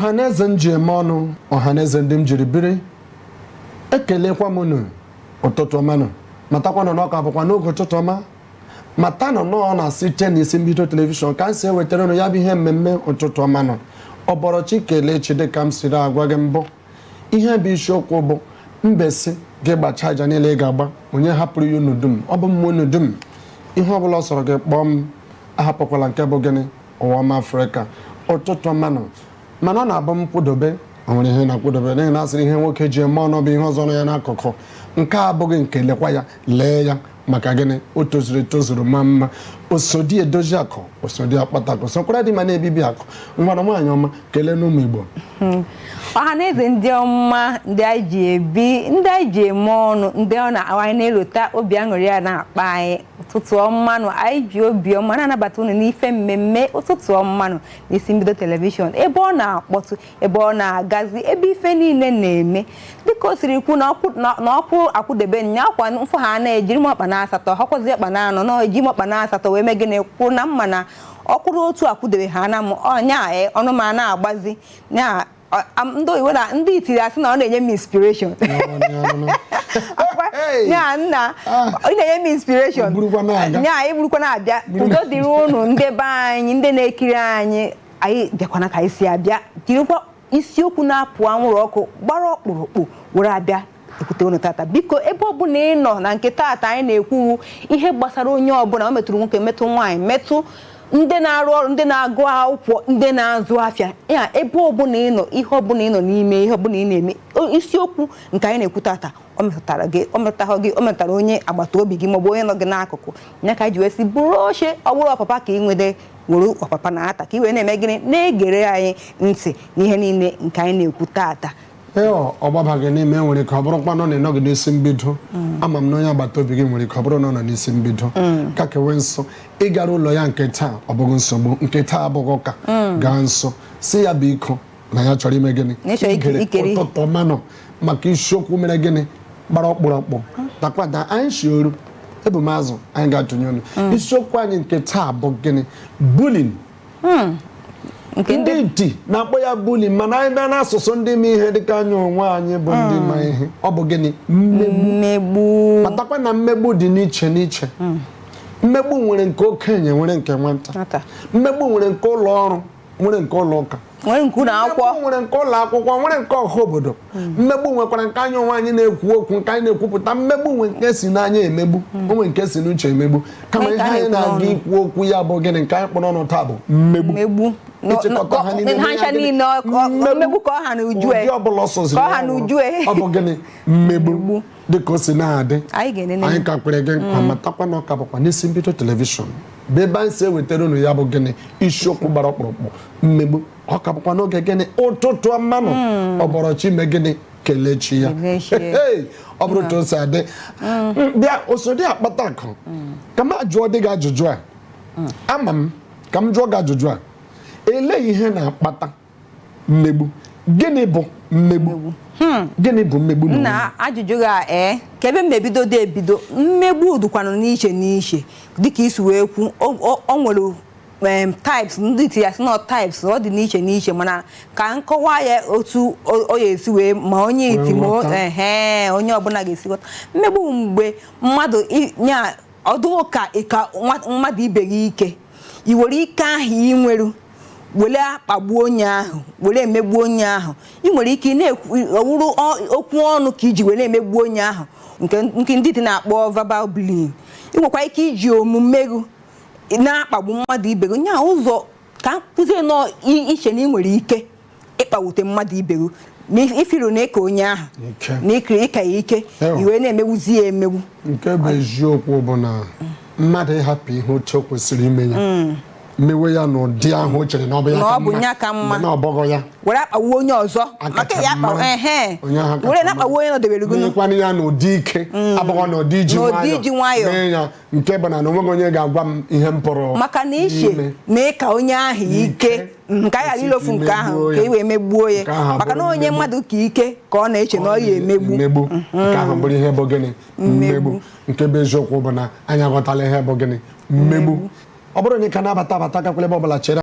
Ọhaneze m ji eme ọnụ, ọhaneze ndị m jiri biri, ekelekwa m unu. Ụtụtụ ọma nụ. Matakwanụ na ọ ka bụkwa n'oge ụtụtụ ọma. Matanụ na ọ na-asị n'isi mbido telivishọn ka m si ewetara unu ya bụ ihe mmemme ụtụtụ ọma nụ. Ọbọrọchi kelee chi, dịka m siri agwa gị mbụ, ihe bụ isiokwu bụ mbesi gị gbacha aja niile ị ga-agba, onye hapụrụ ya unu dum. Ọ bụ mmụọ unu dum. Ihe ọbụla ọ sọrọ gị kpọọ m, ahapụkwala nke bụ gịnị? Ụwa ọma Afrịka, ụtụtụ ọma nụ. Mana ọ na-abụ m kwudobe, o nwere ihe na-akwudobe, n'ihi na asịrị ihe nwoke ji eme ọnụ bụ ihe ọzọ nọ ya n'akụkụ. Nke a abụghị nke lekwa ya, lee ya. Maka gịnị? O tozuru etozuru, ma mma osodi edozi akụ, osodi akpata akụ, sokwara dị ma na-ebibi akụ. Ngwana, nwaanyị ọma, kelee n'ụmụ Igbo. Ọha na eze ndị ọma, ndị anyị ji ebi, ndị anyị ji eme ọnụ, ndị ọ na anyị na-elota, obi aṅụrị ya na-akpa anyị. Ụtụtụ ọmanụ. Anyị ji obi ọma na-anabata unu n'ife mmemme ụtụtụ ọmanụ n'isi mbido telivishọn, ebe ọ na-akpọtụ, ebe ọ na-agazi, ebe ife niile na-eme. Dịka o siri kwu na ọkwụ akwụdebe nya akwa mfụ, ha na-ejiri m ọkpa na asatọ, hakwazi ọkpa na anọ na eji m ọkpa na asatọ wee mee gịnị? Kwụ na mma na ọkwụrụ otu akwụdebe ha na m ọnya ọnụ ma na-agbazi nya. Ndị oyibo na ndị itiri asị na ọ na-enye m inspiration nya. Nna, ọ na-enye m inspiration nya. Iburukwa na-abịa. Udo dịrị unu, ndị be anyị, ndị na-ekiri anyị. Anyị bịakwana ka anyị si abịa, jirikwa isiokwu na-apụ anwụrụ ọkụ, gbara ọkpụrụkpụ were abịa ekwute unu tata. Biko, ebe ọbụla ị nọ na nke tata, anyị na-ekwu ihe gbasara onye ọbụla. O metụrụ nwoke, metụ nwaanyị, metụ ndị na-arụ ọrụ, ndị na-agụ akwụkwọ, ndị na-azụ afịa ya. Ebe ọbụla ị nọ, ihe ọbụla ị nọ n'ime, ihe ọbụla ị na-eme, isiokwu nke anyị na-ekwu tata, ọ metụtara gị, ọ metụtara gị, ọ metụtara onye agbata obi gị maọbụ onye nọ gị n'akụkụ ya. Ka anyị ji wee sị bụrụ oche, ọ bụrụ ọpapa ka ị nwede, were ọpapa na ata ka ị wee na-eme gịnị? Na-egere anyị ntị n'ihe niile nke anyị na-ekwu tata. Ee, ọ gbabaghị n'ime. Nwere ike ọ bụrụkwa nọ na ịnọghị n'isi mbido. Ama m na onye agbata obi gị nwere ike ọ bụrụ na ọ nọ n'isi mbido ka kewe nso ịgara ụlọ ya. Nke taa ọ bụghị nsogbu, nke taa abụghị ụka. Gaa nso si ya biko na ya chọrọ ime gịnị? Na ị chọrọ igere ikiri. ụtụtụ ọmanụ maka isiokwu mere gịnị? Gbara ọkpụrụkpụ takwada. Anyị si oru ebu m azụ, anyị ga-atụnye ọnụ. Isiokwu anyị nke taa bụ gịnị? Bullying. Nke ndị iti na-akpọ ya bullying, mana anyị bịa n'asụsụ ndị ma ihe, dịka anyị onwe anyị bụ ndị ma ihe, ọ bụ gịnị? Mmegbu. Mmegbu. Matakwa na mmegbu dị n'iche n'iche. Mmegbu nwere nke okenye, nwere nke nwata. Nwata. Mmegbu nwere nke ụlọ ọrụ, nwere nke ụlọ ụka. Nwere nke ụlọ akwụkwọ. Mmegbu nwere nke ụlọ akwụkwọ, nwere nke ọha obodo. Mmegbu nwekwara nke anyị onwe anyị na-ekwu okwu, nke anyị na-ekwupụta. Mmegbu nwe nke si n'anya emegbu, onwe nke si n'uche emegbu. Kama Nwee ihe nke a anyị na-ekwu na-aga n'ọnụ. ikwu okwu ya bụ gịnị? Nke anyị kpọrọ ọnụ taa bụ mmegbu. Mmegbu. Ịchịkọta ha niile, ha ncha gịnị? niile, mmegbu ka ọ ha n'uju e. Ụdị ọbụla ọ sọziri Ka ọ ha ya bụrụ, n'uju e. ọ bụ gịnị? Mmegbu. Dịka o si na-adị, Anyị ga-enene. anyị ka kwere gị nkwa. Matakwa na ọ ka bụkwa n'isi mbido telivishọn bụ ebe anyị si ewetara unu ya bụ gịnị? Isiokwu gbara ọkpụrụkpụ, mmegbu. Ọ ka bụkwa n'oge gịnị? Ụtụtụ mmanụ. Ọbọrọchi ime gịnị? Kelee chi ya. Kelee chi ya. Hey, ọ bụrụ otu o si adị, bịa osodi akpata akụ, ka m jụọ dị gị ajụjụ a. Ama m ka m jụọ gị ajụjụ a: elee ihe na-akpata mmegbu? Gịnị bụ mmegbu? Gịnị bụ mmegbu n'onwe ya? Nna, ajụjụ gị a, ee, ka ebe m ebido dị ebido. Mmegbu dịkwanụ n'iche n'iche, dịka isi wee kwu. O nwere types, ndị iti ya sị nọ types, ọ dị n'iche n'iche. Mana ka nkọwa ya otu ọ ya esi wee ma onye iti ma ghọta. Ehe, onye ọbụla ga-esi ghọta. Mmegbu bụ mgbe mmadụ nya ọdụ ka ka mmadụ ibe gị ike, i were ike ahụ ị nwere were akpagbuo onye ahụ, were emegbu onye ahụ. Ị nwere ike ị na-ekwu, ọwụrụ okwu ọnụ ka iji were emegbu onye ahụ, nke ndị dị na-akpọ verbal bullying. Ị nwekwa ike iji omume gị na-akpagbu mmadụ ibe gị, nya ụzọ ka nkụzie nọ iche na ị nwere ike ịkpawute mmadụ ibe gị, na ifiru na ịka onye ahụ Ike. na ịkiri ịka ya ike, Ew. i wee na-emegbuzi ya emegbu. Nke bụ eziokwu bụ na mmadụ ịhapụ ihe oche kwesịrị ime ya, mewe ya n'ụdị ahụ o chere na ọ bụ ya Na ka ọ bụ mma, ya ka mma. mgbe na ọ bụghị ya. Were akpagbu onye ọzọ maka Akacha ya akpa mara. ehe Onye ahụ akacha were mara. na-akpagbu onye nọdebere gị. Meekwanụ ya n'ụdị ike, abụghị n'ụdị iji N'ụdị nwayọọ iji nwayọọ. mee ya, nke bụ na onweghị onye ga-agwa m ihe m pụrụ Maka na iche ime. na ịka onye ahụ ike. Ike. Ka a ghara ilofu nke ahụ Imegbuo ka ya. e wee megbuo ya. Nke ahụ Maka na abụrụ onye mmegbu. mmadụ ka ike ka ọ na-eche na ọ ya emegbu. Mmegbu nke ahụ bụrụ ihe bụ gịnị? Mmegbu. Nke bụ eziokwu bụ na anyị aghọtala ihe bụ gịnị? Mmegbu. Ọ bụrụ na ị ka na-abata abata, gakwala ebe ọbụla, chere.